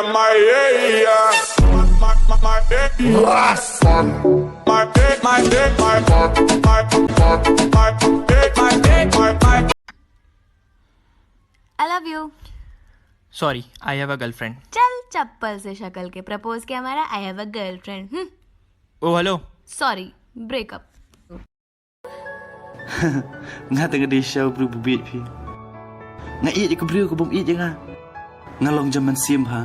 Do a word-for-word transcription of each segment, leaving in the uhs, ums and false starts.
My, yeah, yeah. My, my, my, yeah. My, yeah, my, yeah, my, my, my, yeah, my, yeah, my, my. I love you. Sorry, I have a girlfriend. चल चप्पल से शक्ल के प्रपोज किया हमारा, I have a girlfriend. हम्म. Oh, hello. Sorry, break up. Nga tang dei sha u briew ba bieit phi. Nga ïeit ïa ka briew ka bym ïeit ïa nga. Nga long jam mynsiem ha.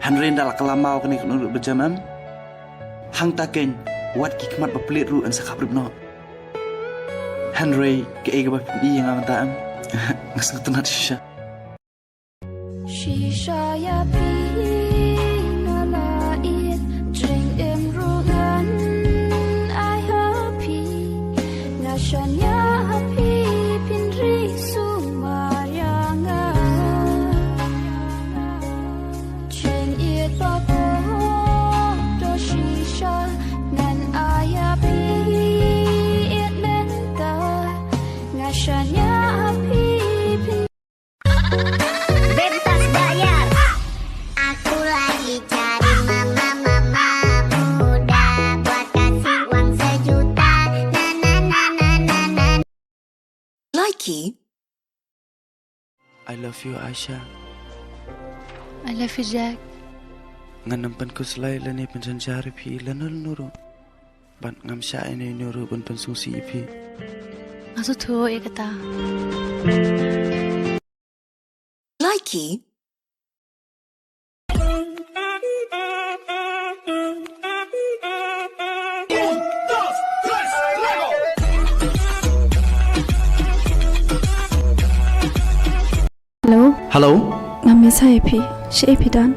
Hynrei ynda la ka la maw kane ka nong ruh ba jam em. Hangta kein wat ki khmat ba plied ruh yn sa khap rip noh. Hynrei kaei kaba phi ïa nga mynta em. Nga sngewtynnat shisha. Shisha ïa phi nga la ïeit, jingim ruh ngan ai ha phi. Nga shaniah ha phi, phin ri sumar ïa nga. Jingïeit ba kordor shisha ngan ai ha phi, ïeit mynta. Nga shaniah ha phi, phin Bebas bayar. Aku lagi cari mama-mama muda buat kasih uang sejuta. Na, na, na, na, na, na. Likey. I love you, Aisha. I love you, Jack. Ngan ym pynkhuslai lane pynsynshar ïa phi lano lano ruh. Bad ngam shah ïa uno uno ruh ban pynsngewsih ïa phi. Nga sngewthuh ïa kata. Likey. Hello? Hello? Nga miss ïa phi. Shaei phi don?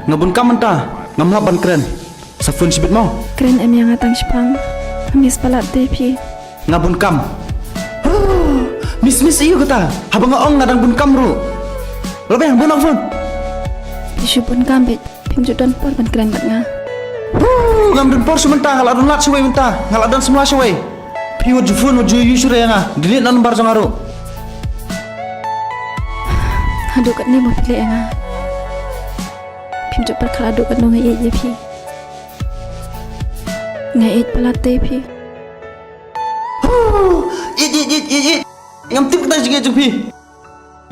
Nga bun kam mynta. Ngam lah ban kren. Sa phone shibit mo? Kren em ïa nga tang shipang. Nga miss palat te phi. Nga bun kam. Miss, miss ïa u kata. Haba nga ong nga dang bun kam ruh. Lah biang, bun ong phone. Phi shu bun kam beit. Phim ju don por ban kren bad nga. Huh, ngam don por shu mynta, nga la don lad shawei mynta, nga la don samla shawei. Phi wat ju phone, wat ju ïa shu re ïa nga. Delete na number jong nga ruh. Haduh katne mo phi leh ïa nga. Phim ju pyrkhat haduh katno nga ïeit ïa phi. Nga ïeit palat te phi. Huh, ïeit, ïeit, ïeit, ïeit, ïeit. Ngam tip kata jingïeit jong phi.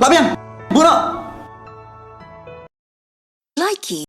Lah biang. Bun noh. Likey.